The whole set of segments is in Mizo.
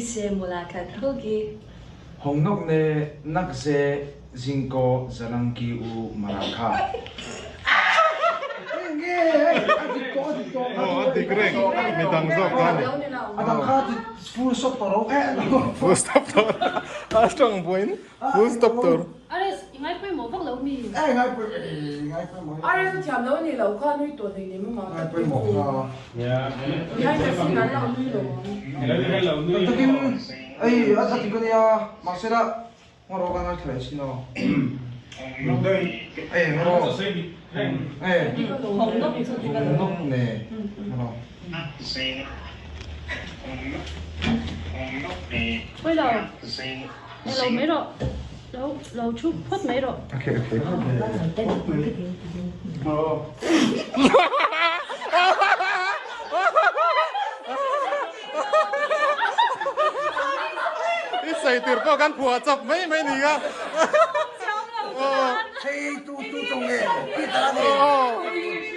Se mulakat hogi. Hongnok ne nakze zingko zalangki u marakha. Aw a dik reng midang zawk kha ni. A dang kha ti full stop tawh ro eh. Full stop tawh a tawng buain full stop tur. Ares i ngai pawimawh vak lo mi? Eh ngai pawimawh eh ngai pawimawh. Ares a thiam lo a nih loh kha nui tawh hlei nem amah ngai pawimawh kha. Behind the scene an lo nui lo ang. Tak takin ei a dik a nia mahsela ngarawh ka ngaithla leh sin aw. Eh ngarawh eh hawng nawk ne ngarawh. Pawi lo. Ni lo mai rawh. Lo lo thu phawt mai rawh. Okay okay. I sawi tur pawh kan phuah chawp mai mai ni kha. Hei tu tu tawng nge Peter a ni.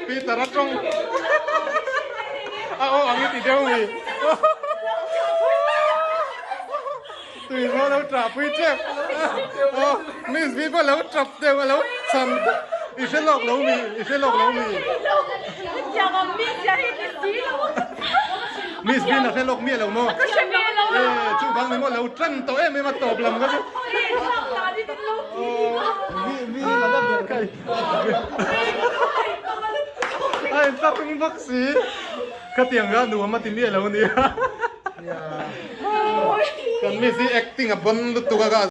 Peter a tawng. A aw ang i ti deuh mi. Tui pawh lo tah pui tep. Aw Miss V pawh lo tap deuh a lo chhan i hre lawk lo mi i hre lawk lo mi. Miss V na hre lawk miah lo maw? Eh chuvang ni maw lo tan tawh em em a tawp lam kha chu. A inthlahrung bawk si. Khatiang kha nuam a ti miah lo nia. Kan miss hi acting a bon lutuk a ka.